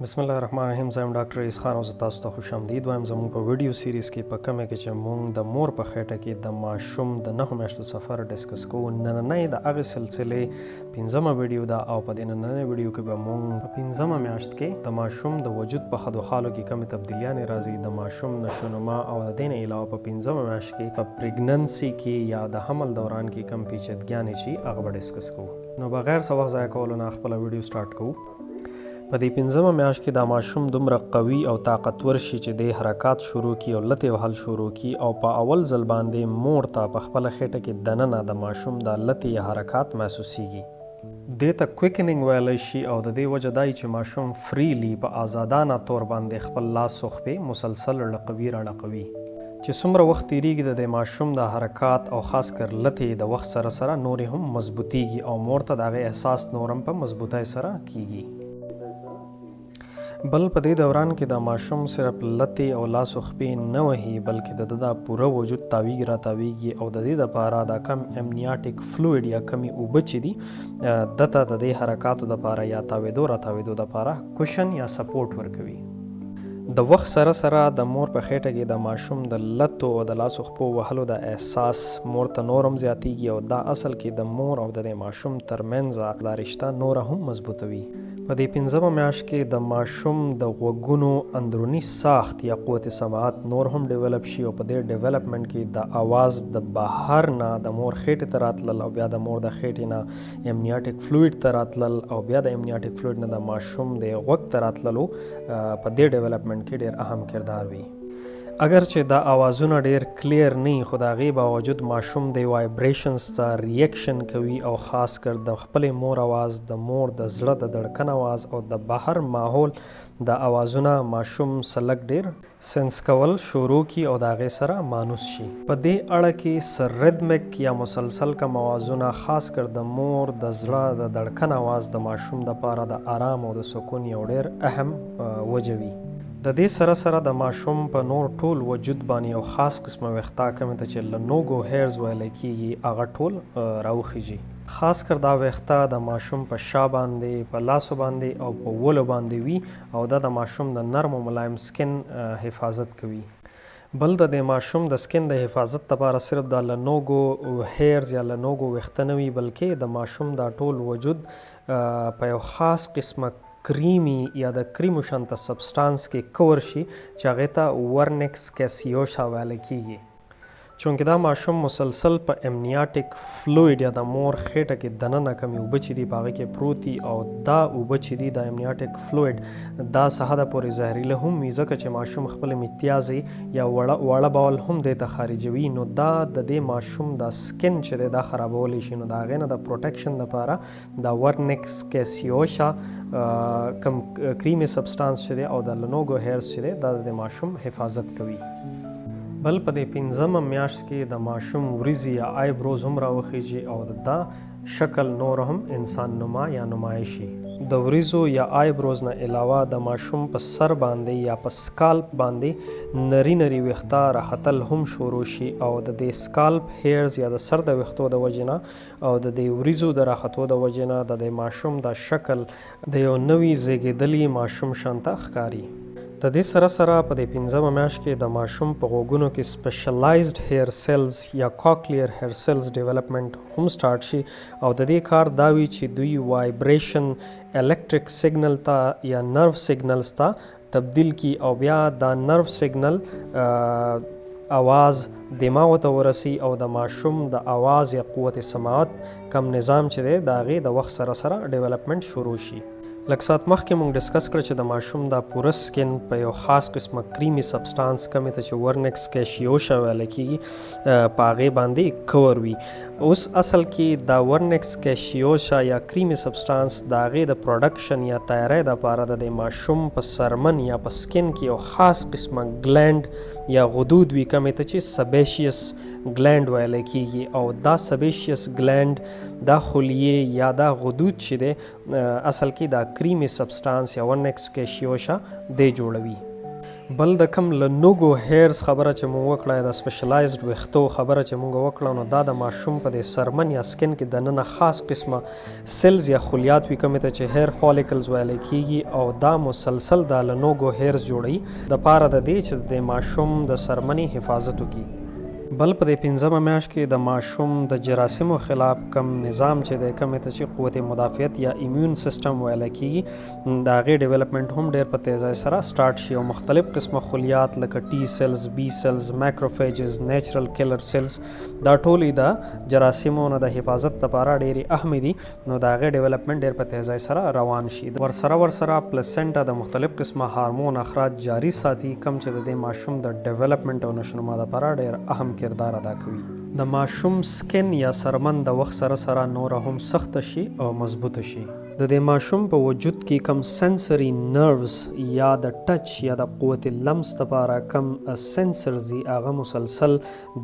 بسم الله الرحمن الرحیم. زه یم ډاکټر رئیس خان او زه تاسو ته خوش آمدید وایم زموږ په ویډیو سیریز کې، په کومه کې چې موږ د مور په خېټه کې د ماشوم د 9 میاشتو سفر ډسکس کوو. نننۍ د هغې سلسلې پنځمه ویډیو ده او په دې نننۍ ویډیو کې به موږ په پنځمه میاشت کې د ماشوم د وجود په خدوخالو کې کومې تبدیلیانې راځي، د ماشوم نشونما او د دې نه علاوه په پنځمه میاشت کې په pregnancy کې یا د حمل دوران کې کوم پیچیدګیانې چې هغه به ډسکس کوو. نو بغیر څه وخت ضایع کولو نه خپله ویډیو سټارټ کوو. په دې پنځمه میاشت کې دا ماشوم دومره قوي او طاقتور شي چې دی حرکات شروع کړي او لتې وهل شروع کړي او په اول ځل باندې مور ته په خپله خېټه کې دننه د ماشوم د لتې یا حرکات محسوسیږي. دې ته quickening ویلی شي او د دې وجه دا چې ماشوم freely، په آزادانه طور باندې خپل لاس او خپې مسلسل ړقوي راړقوي. چې څومره وخت تیریږي، د دې ماشوم د حرکات او خاص کر لتې د وخت سره سره نورې هم مضبوطیږي او مور ته د هغې احساس نور هم په مضبوطۍ سره کیږي. بل په دې دوران کې د ماشوم صرف لتې او لاس او خپې نه وهي، بلکې د ده دا پوره وجود تاویږي را تاویږي او د دې دپاره دا کم amniotic fluid یا کمې اوبه چې دي، ده ته د دې حرکاتو دپاره یا تاویدو را تاویدو دپاره cushion یا support ورکوي. د وخت سره سره د مور په خېټه کې د ماشوم د لتو او د لاسو خپو وهلو د احساس مور ته نور هم زیاتیږي او دا اصل کې د مور او د دې ماشوم ترمنځ دا رشته نوره هم مضبوطوي. په دې پنځمه میاشت کې د ماشوم د غوږونو اندروني ساخت یا قوت سماعت نور هم develop شي او په دې development کې د اواز د بهر نه د مور خېټې ته راتلل او بیا د مور د خېټې نه amniotic fluid ته راتلل او بیا د amniotic fluid نه د ماشوم د غوږ ته راتللو په دې development کې ډېر اهم کردار وي. اگر چې دا اوازونه ډیر clear نه، خو د هغې باوجود ماشوم د vibrations ته reaction کوي او خاص کر د خپلې مور اواز، د مور د زړه د دړکن اواز او د بهر ماحول د اوازونه ماشوم سلک ډیر sense کول شروع کی او د هغې سره مانوس شي. په دې اړه کې څه rhythmic یا مسلسل کم اوازونه، خاص کر د مور د زړه د دړکن اواز، د ماشوم دپاره د آرام او د سکون یو ډیر اهم وجه وي. د دې سره سره د ماشوم په نور ټول وجود باندې یو خاص قسمه ویښته، کوم ته چې lanugo hairs ویل کیږي، هغه ټول راوخیږي. خاص کر دا ویښته د ماشوم په شا باندې، په لاسو باندې او په ولو باندې وي او دا د ماشوم د نرم او ملایم skin حفاظت کوي. بل د دې ماشوم د skin د حفاظت لپاره صرف د lanugo hairs یا lanugo ویښته نه وي، بلکې د ماشوم دا ټول وجود په یو خاص قسمه creamy یا د کریمو شانته substance کې کور شي چې هغې ته vernix caseosa ویل کیږي. چونکه دا ماشوم مسلسل په amniotic fluid یا د مور خېټه کې دننه کمې اوبه چې دي، په هغې کې پروت دي او دا اوبه چې دي، د amniotic fluid، دا څه حده پورې زهریله هم وي، ځکه چې ماشوم خپلې متیازې یا واړه واړه bowel هم دې ته خارجوي. نو دا د دې ماشوم د skin چې دی، دا خرابولی شي. نو د هغې نه د protection دپاره دا vernix caseosa کم creamy substance چې دی او د lanugo hairs چې دی، دا د ماشوم حفاظت کوي. بل په دې پنځمه میاشت کې د ماشوم وریځې یا eyebrows هم راوخیږي او د دا شکل نور هم انسان نما یا نمایشي. د وریځو یا eyebrows نه علاوه د ماشوم په سر باندې یا په scalp باندې نری نری ویښته راختل هم شروع شي او د دې scalp hairs یا د سر د ویښتو د وجې نه او د دې وریځو د راختو د وجې نه د دې ماشوم د شکل د یو نوي زیږېدلي ماشوم شانته ښکاري. د دې سره سره په دې پنځمه میاشت کې د ماشوم په غوږونو کې specialized hair cells یا cochlear hair cells development هم سټارټ شي او د دې کار دا وي چې دوی vibration electric signal ته یا nerve signals ته تبدیل کی او بیا دا nerve signal اواز دماغ ته ورسي او د ماشوم د اواز یا قوت سماعت کم نظام چې دی، د هغې د وخت سره سره development شروع شي. لږ ساعت مخکې موږ ډسکس کړ چې د ماشوم دا پوره skin په یو خاص قسمه creamy substance، کومې ته چې vernix caseosa ویل کېږي، په هغې باندې کور وي. اوس اصل کې دا vernix caseosa یا creamy substance، د هغې د production یا تیارۍ دپاره د دې ماشوم په سرمن یا په skin کې یو خاص قسمه gland یا غدود وي، کومې ته چې sebaceous gland ویل کېږي. او دا sebaceous gland، دا خلیې یا دا غدود چې دی، اصل کې دا creamy substance یا vernix caseosa دی جوړوي. بل د کوم lanugo hairs خبره چې مونږ وکړه، د specialized ویښتو خبره چې مونږ وکړه، نو دا د ماشوم په دې سرمن یا skin کې دننه خاص قسمه cells یا خلیات وي، کومې ته چې hair follicles ویل کیږي، او دا مسلسل د lanugo hairs جوړوي د پاره د دې چې د ماشوم د سرمنې حفاظت وکړي. بل په دې پنځمه میاشت کې د ماشوم د جراثیمو خلاف کم نظام چې دی، کومې ته چې قوت مدافعت یا immune system ویل کیږي، د هغې development هم ډېر په تیزۍ سره سٹارټ شي، او مختلف قسمه خلیات لکه T cells، B cells، macrophages، natural killer cells، دا ټولې د جراثیمو نه د حفاظت لپاره ډېرې اهمې دي، نو د هغې development ډېر په تیزۍ سره روان شي. ورسره placenta د مختلف قسمه هارمون اخراج جاری ساتي، کوم چې د دې ماشوم د development او نشونما لپاره ډېر اهم کردار ادا کوي. د ماشوم skin یا سرمن د وخت سره سره نوره هم سخته شي او مضبوطه شي. د دې ماشوم په وجود کې کم sensory nerves یا د touch یا د قوت لمس لپاره کم sensors دي، هغه مسلسل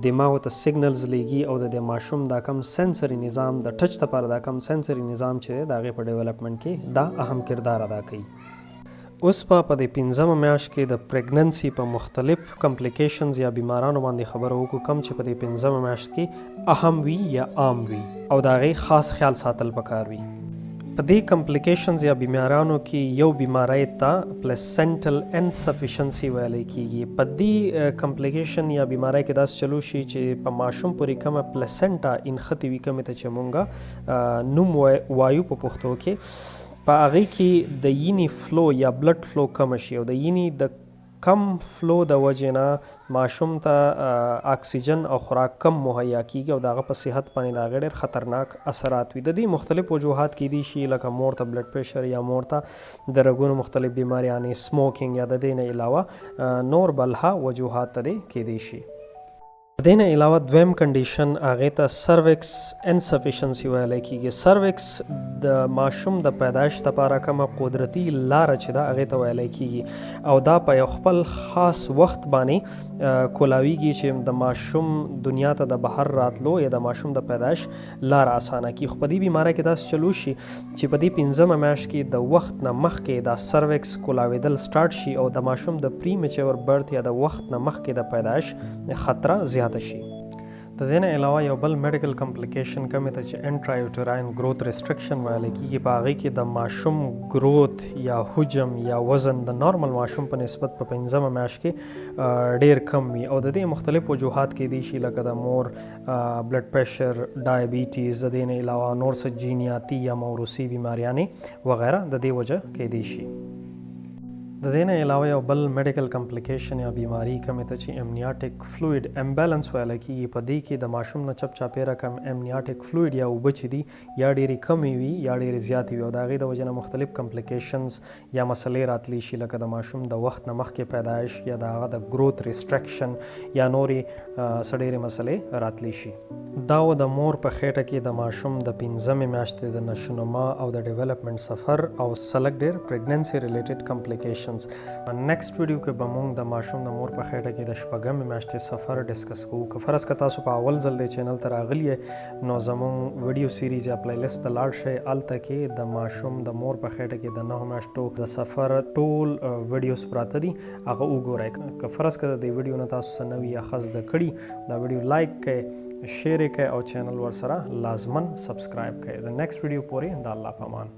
دماغ ته signals لیږي، او د دې ماشوم دا کم sensory نظام، د touch لپاره دا کم sensory نظام چې دی، د هغې په development کې دا اهم کردار ادا کوي. اوس په دې پنځمه میاشت کې د pregnancy په مختلف complications یا بیمارانو باندې خبره وکړو، کوم چې په دې پنځمه میاشت کې اهم وي یا عام وي او د هغې خاص خیال ساتل پکار وي. په دې complications یا بیمارانو کې یو بیماری ته placental insufficiency ویل کیږي. په دې complication یا بیماری کې داسې چلو شي چې په ماشوم پورې کومه placenta انښتې وي، کومې ته چې مونږه نوم وایو په پښتو کې، په هغې کې د ینې flow یا blood flow کم شي، او د ینې د کم flow د وجې نه ماشوم ته اکسیجن او خوراک کم مهیا کیږي، او د هغه په صحت باندې د هغې ډېر خطرناک اثرات وي. د دې مختلف وجوهات کیدی شي، لکه مور ته blood pressure یا مور ته د رګونو مختلف بیماریانې، smoking، یا د دې نه علاوه نور بلها وجوهات د دې کیدی شي. د دې نه علاوه دویم condition، هغې ته cervix insufficiency ویل کیږي. Cervix د ماشوم د پیدایش لپاره کومه قدرتي لاره چې ده، هغې ته ویل کیږي، او دا په یو خپل خاص وخت باندې کولاویږي چې د ماشوم دنیا ته د بهر راتلو یا د ماشوم د پیدایش لاره اسانه کړي. خو په دې بیمارۍ کې داسې چلو شي چې په دې پنځمه میاشت کې د وخت نه مخکې دا cervix کولاویدل سٹارټ شي، او د ماشوم د premature birth یا د وخت نه مخکې د پیدایش خطر زیاته شي. د دې نه علاوه یو بل medical complication، کومې ته چې intrauterine growth restriction ویل کیږي، په هغې کې د ماشوم growth یا حجم یا وزن د نارمل ماشوم په نسبت په پنځمه میاشت کې ډیر کم وي، او د دې مختلف وجوهات کیدی شي، لکه د مور blood pressure، diabetes، د دې نه علاوه نور څه جینیاتي یا موروثي بیماریانې وغیره د دې وجه کیدی شي. د دې نه علاوه یو بل medical complication یا بیماری، کومې ته چې amniotic fluid imbalance ویل کیږي، په دې کې د ماشوم نه چپ چاپیره کم amniotic fluid یا اوبه چې دي، یا ډېرې کمې وي یا ډېرې زیاتې وي، او د هغې د وجې نه مختلف complications یا مسلې راتلی شي، لکه د ماشوم د وخت نه مخکې پیدایش یا د هغه د growth restriction یا نورې څه ډېرې مسلې راتلی شي. دا و د مور په خېټه کې د ماشوم د پنځمې میاشتې د نشونما او د development سفر او څه لږ ډېر pregnancy related complications. Next video کې به مونږ د ماشوم د مور په خېټه کې د شپږمې میاشتې سفر discuss کوو. که فرض که تاسو په اول ځل د چینل ته راغلي، نو زمونږ video series یا playlist ته لاړ شئ. هلته کې د ماشوم د مور په خېټه کې د 9 میاشتو د سفر ټول videos پراته دي، هغه وګورئ. که فرض که د دې ویډیو نه تاسو څه نوي یا ښه زده کړي، دا ویډیو like کړئ، share یې کړئ او چینل ورسره لازماً subscribe کړئ. د next video پورې د الله په امان.